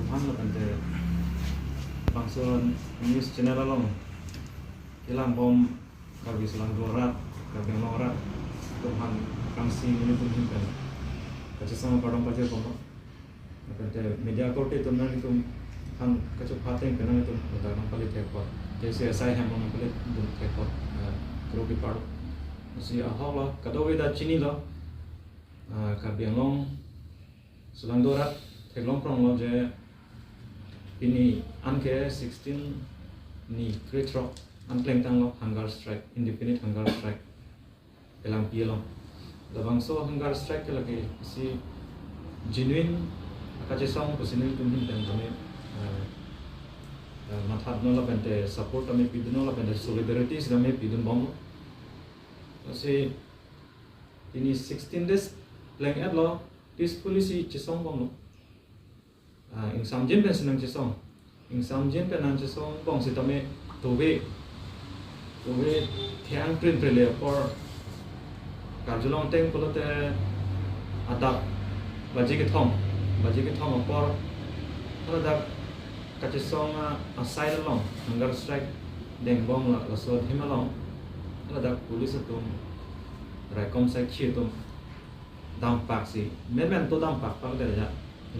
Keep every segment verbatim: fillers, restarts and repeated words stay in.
Ang lapen te bangso news channel along kelang bom Karbi Sulangdo arat, Karbi Anglong arat atum aphan kangsi nelitum ahin pen kachesong kardom pajir bom. Lapen te media korte atum nanglitum aphan kachepateng pen nanglitum udak nangpale thek apot, K C S I hem along nangpale dun thek apot, eh, kro kepar. Lasi ahok lo, kadokave ta chinilo, ah, Karbi Anglong Sulangdo arat theklong prong lo je pini anke sixteen ni krethrok an plengtang lo hunger strike, indefinite hunger strike kelang pi along. Labangso hunger strike ke lake isi genuine kachesong pusi nelitum ahin pen tame, eh, eh, matha dun lo lapen te support tame pi dun lo lapen te solidarity si tame pi dun bom lo. Lasi pini sixteen days pleng-et lo, peacefully si chesong bom lo. Ah, ingsamjin pen si nangchesong. Ingsamjin pen nangchesong bom si tame tove, tove theng prin prin le apor. Karjulong ateng pulote adap baji kethom, baji kethom apor. Haladak kachesong, ah, asai along hunger strike deng bom la, laso adim along haladak police atum, raikom saikhi atum dampak si, menmen to dampak pak dere ja.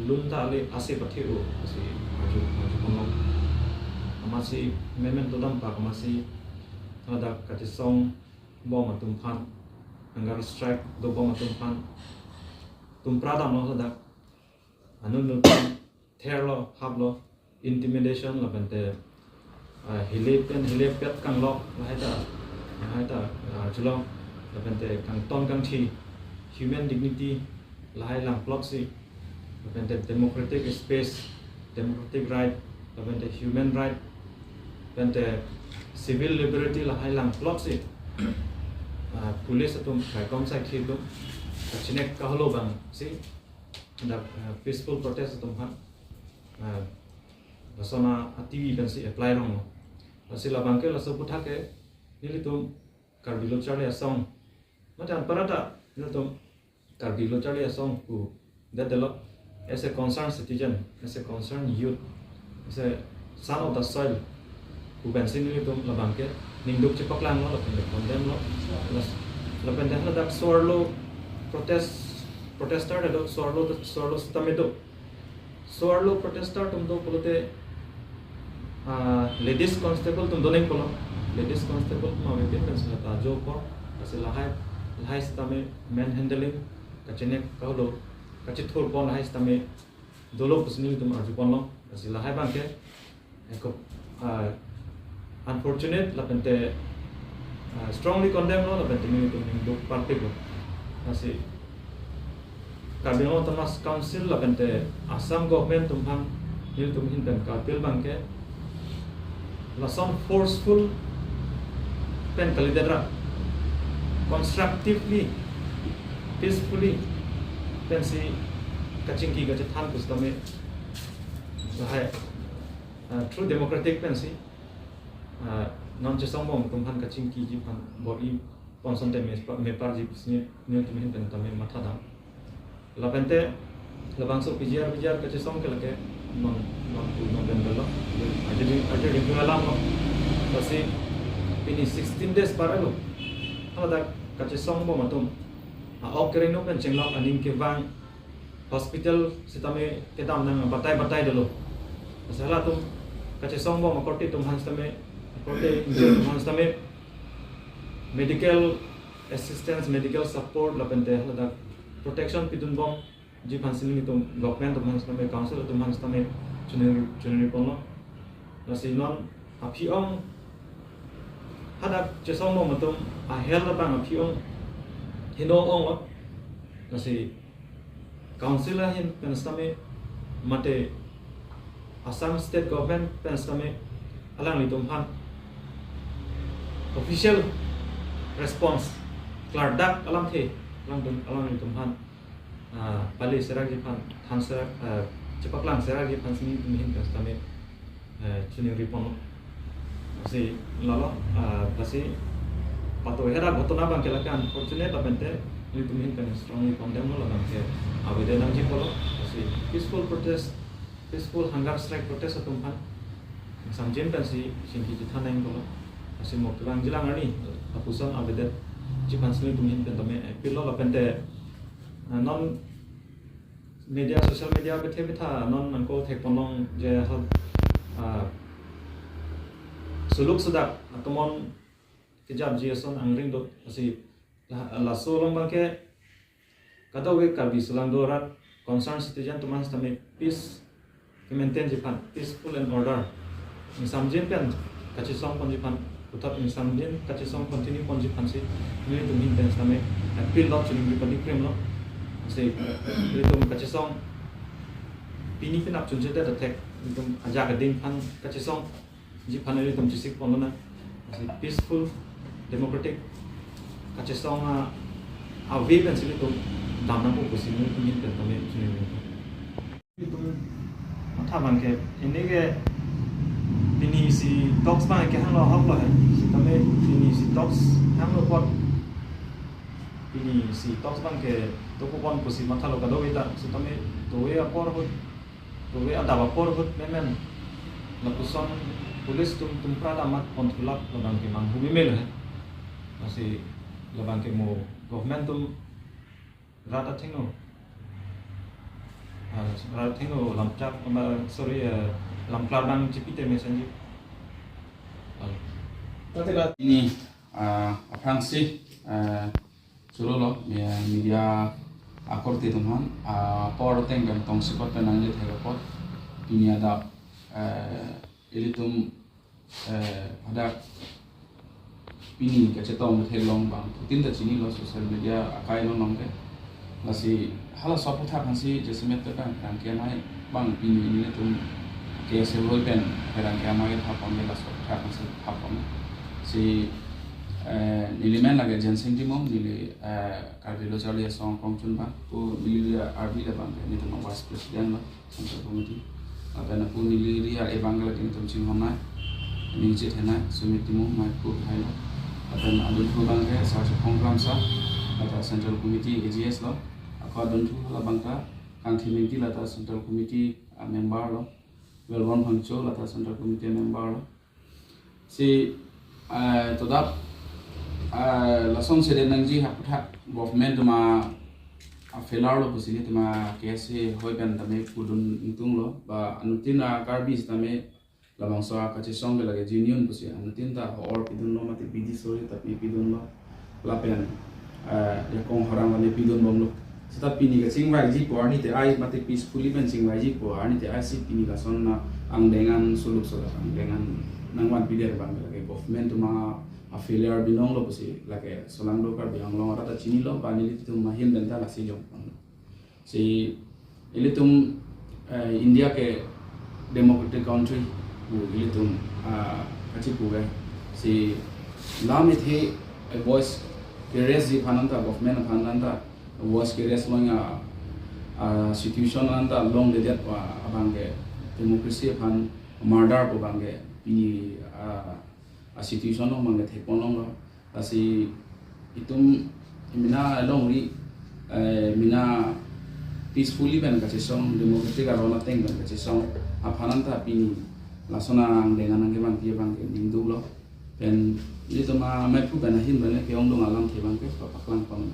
Lun ta ale ase pathe-o si arju, arju pon long. Amatsi menmen to dampak, amatsi ladak kachesong bom atum aphan, hunger strike do bom atum aphan tumpra dam lo ladak. Anut anut ther lo, hap lo, intimidation lapen te, ah, hile pen hile pet kanglok lahai ta, lahai ta, ah, arjulong, lapen te kangton kangthi, human dignity lahai langplok si, lapen te democratic space, democratic right, lapen te human right, lapen te civil liberty lahai langplok si, ah, police atum, raikom saikhi atum kachinek kaholo bang si dak, eh, peaceful protest atum aphan, eh, lason a-, ati pen si apply rong lo. Lasi labang ke laso aputhak ke nelitum Karbi Lo Charli Asong, mate anparta nelitum Karbi Lo Charli Asong pu det delo, as a concerned citizen, as a concerned youth, as a son of the soil pu pen si nelitum labang ke ningduk chepaklang lo, lapen condemn lo. Las-, lapen dak ladak so-arlo protest, protester ta do, so-arlo, so-arlo sitame do. So-arlo protester atum do pulote, ah, ladies constable atum do nangpo lo. Ladies constable atum avepin pen si lata ajo apor, lasi lahai, lahai sitame manhandling, kachinek kaholo, kachithur pon lahai sitame dolo pusi nelitum arju pon long. Lasi lahai abang ke eko, ah, unfortunate lapen te, ah, strongly condemn lo lapen te nelitum ningduk parpik lo. Lasi Karbi Anglong Autonomous Council lapen te Assam government atum aphan nelitum ahin pen ka-appeal abang ke lason forceful pen kalidet ra, constructively, peacefully pen si kachingki kachethan pusitame lahai, ah, through democratic pen si, ah, non chesong bom atum aphan kachingkiji aphan bor-i pon asonte me-, meparji pusi nelitum ahin pen tame matha dam. Lapen te labangso P G R, P G R kachesong ke lake non, non pu non pen lo. Ajir ding, ajir ding alam lo. Lasi pini sixteen days par lo. Haladak kachesong bom atum a-ok kereng no pen chenglok, aning kevang, hospital sitame kedam nang batai batai dolo. Lasi halatum kachesong bom akorte atum aphan sitame, akorte injure atum aphan sitame medical assistance, medical support lapen te haladak protection pidun bomji aphan si nelitum government atum aphan sitame, council atum aphan sitame choningri, choningri pon lo. Lasi non aphi-ong, hadak chesong bom atum a-health abang aphi-ong heno ong lo. Lasi council ahin pen sitame mate Assam state government pen sitame alanglitum aphan official response, klardak alamthe alangtum, alanglitum aphan, ah, pale serakji aphan, than serak, ah, chepaklang serakji aphan si nelitum ahin pen sitame, eh, choningri pon lo. Lasi lalo, ah, lasi patu hera ghotona abang ke lake unfortunate lapen te nelitum ahin pen strongly condemn lo, labang ke avedetji pulo. Lasi peaceful protest peaceful hunger strike protest atum aphan samjin pensi chingki chethan nangkoklo. Lasi mo kevangjilang arni lapuson avedetji aphansi nelitum ahin pen tame appeal lo. Lapente, ah, non media, social media bethe betha non nangko thekponlong je ha, ah, suluk sudak atomon kejapji ason angring do. Lasi la-, laso along abangke kadokave Karbi Sulangdo arat concerned citizen atum aphan sitame peace ke-maintainji aphan, peaceful and order ingsamjin pen kachesong ponji aphan, puthot ingsamjin kachesong continue ponji aphansi nelitum ahin pen sitame appeal lo, chuningri padi krim lo. Lasi nelitum kachesong pini penap chunche te thek, nelitum ajak ading aphan kachesongji aphan nelitum chesik ponlonang. Lasi peaceful, democratic kachesong a, a-way pensi nelitum dam nangpo pusi nelitum ahin pen tame chuningri. Nelitum matha abangke, ini ke pini isi talks abangke hanglo ahok lo he. Sitame pini isi talks hanglo apot, pini isi talks abangke dokok pon pusi mathalo kadokave ta. Sitame dove apor ahut, dove adap apor ahut memen lapuson police atum tumpra damat kontholap labangke manghu meme lo he. Lasi labangke mo government atum rat athengno, ah, rat athengno lamchak, ah, sorry, ah, lamklar abang chipite mesenji. Ah. Tati rat ini, ah, aphrangsi, ah, cholo lo, me-, media akorte atum aphan, ah, apor ateng pen tongsekot pen nangji thek apot, pini adap, ah, ilitum eh, hadak pini kachetong theklong abang putin ta chinilo social media akai along along ke. Lasi halaso aputhak aphansi jasemet ta abang pherangke amei abang pini nelitum K S A hoi pen pherangke amei thapon ke laso aputhak aphansi thapon. Si, eh, neli men lake Jensing Timung, neli, eh, Karbi Lo Charli Asong Kongchun abang, pu neli arvi le abang ke nelitum vice president lo. Central Committee. Lapen apu neli ri ar-e abang ke lake nelitum chinghon nai, ningje thenai, Sumit Timung, mai pu hai lo. Lapen adunthu abang ke Sar Sophong Kramsa, lata Central Committee A G S lo. Ako adunthu labang ta Kangthim Ingti, lata Central Committee, ah, member lo. Welborn Phangcho, lata Central Committee member lo. Si, eh, todap, eh, lason sede nangji aputhak government atum a-failure lo pusi nelitum K S A hoi pen tame pudun ingtung lo, ba anuttin a-Karbi sitame labangso kachesong ke lake genuine pusi anuttin ta ho-or pidun lo mate pidi sori tapi pidun lo. Lapen, eh, jakong horang lake pidun bomlo. Seta pini kachingvaiji pu arni te ai mate peacefully pen chingvaiji pu arni te ai si pini lason na angdeng an suluk suluk angdeng an nangvanpidet abang lake government atum a-failure binong lo pusi lake Solangdo Karbi Anglong arat ta chinilo, ba nelitum ahin pen ta lasi jong. Si ilitum, eh, India ke democratic country pu ilitum, ah, kachipu ke. Si lam ithe, eh, voice ke-raise ji aphan anta, government aphan anta voice ke-raise long a, ah, situation anta longledet pu abang ke democracy aphan murder pu abang ke pini, ah, a-situation along abang ke thekpon longlo. Lasi itum mina longri, eh, mina peacefully pen kachesong, democratic aron ateng pen kachesong aphan anta pini lason angdeng an nangkevanpi abang ke ningduk lo. Pen nelitum amei aphu pen ahin pen ke-ongdung alamthe abang ke papaklang pon.